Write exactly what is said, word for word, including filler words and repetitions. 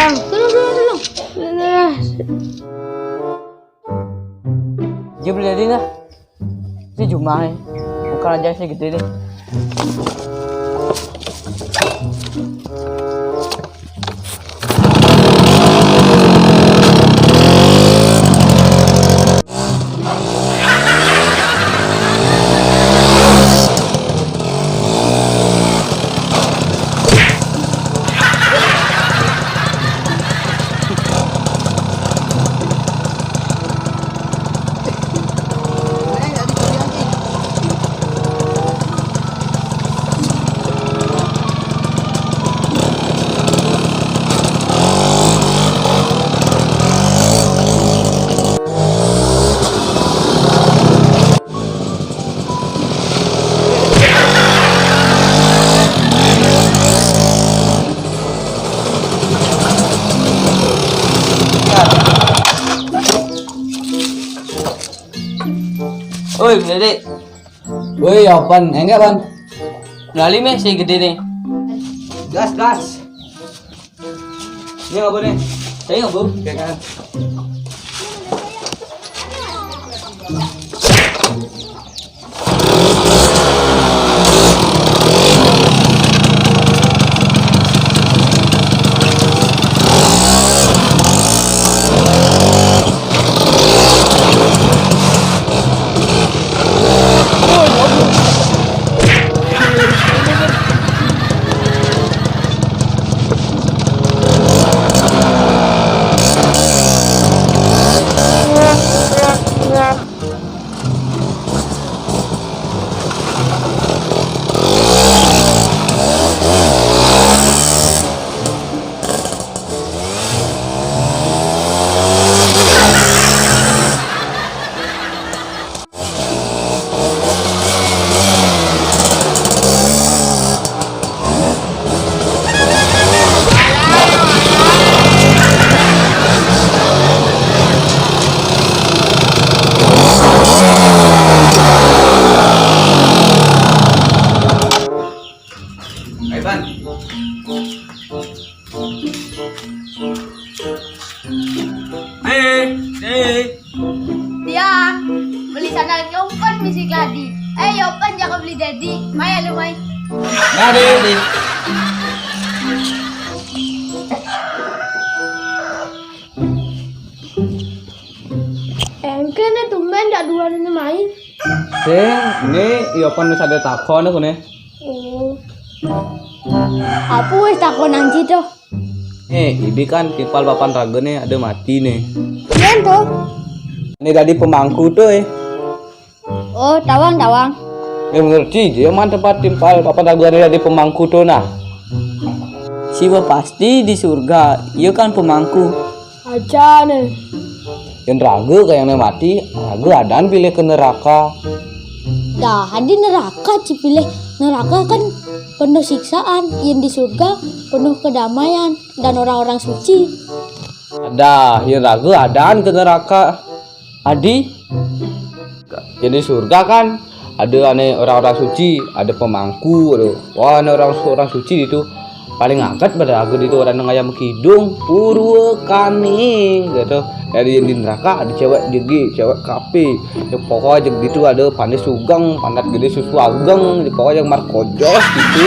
Tolong, tolong, tolong. Alah. Dia boleh jadi lah. Ini cuma, eh. Bukan aja sih gede deh. Oi, Dede. Woi, Yopan, enggak, Pan? Lali meh si gede nih. Gas, gas. Ini apa nih? Saya nggak, Bu? Kayak kan. Ayo, Pan. Eh, eh. Dia beli sandal Yopan misi Gladi. Eh, Yopan jago beli Dedi. Maya lu mai. Nah, Dedi. Engkene tumben dak duluan ini mai. Sing, ini Yopan wis ada takon aku nih. Oh. Apa wis takon anji tuh? Eh, ini kan timpal papan raga nih, ada mati nih. Iya tuh. Ini tadi pemangku tuh, eh. Oh, tawang, tawang. Ya ngerti je, man tempat timpal papan raga nih tadi pemangku tuh nah. Siwa pasti di surga, iya kan pemangku. Aja nih. Yang raga kayak yang mati, raga adan pilih ke neraka. Dah, di neraka cipilih. Neraka kan penuh siksaan, yang di surga penuh kedamaian dan orang-orang suci. Ada, yang raga adan ke neraka. Adi, jadi surga kan ada ane orang-orang suci, ada pemangku, ada wah ane orang orang suci itu paling angkat pada aku itu orang ngayam kidung purwa kaning gitu. Dari yang di neraka ada cewek jegi, cewek kape, ya pokoknya gitu ada panis sugang, pantat gede susu ageng, ya pokoknya markojos gitu.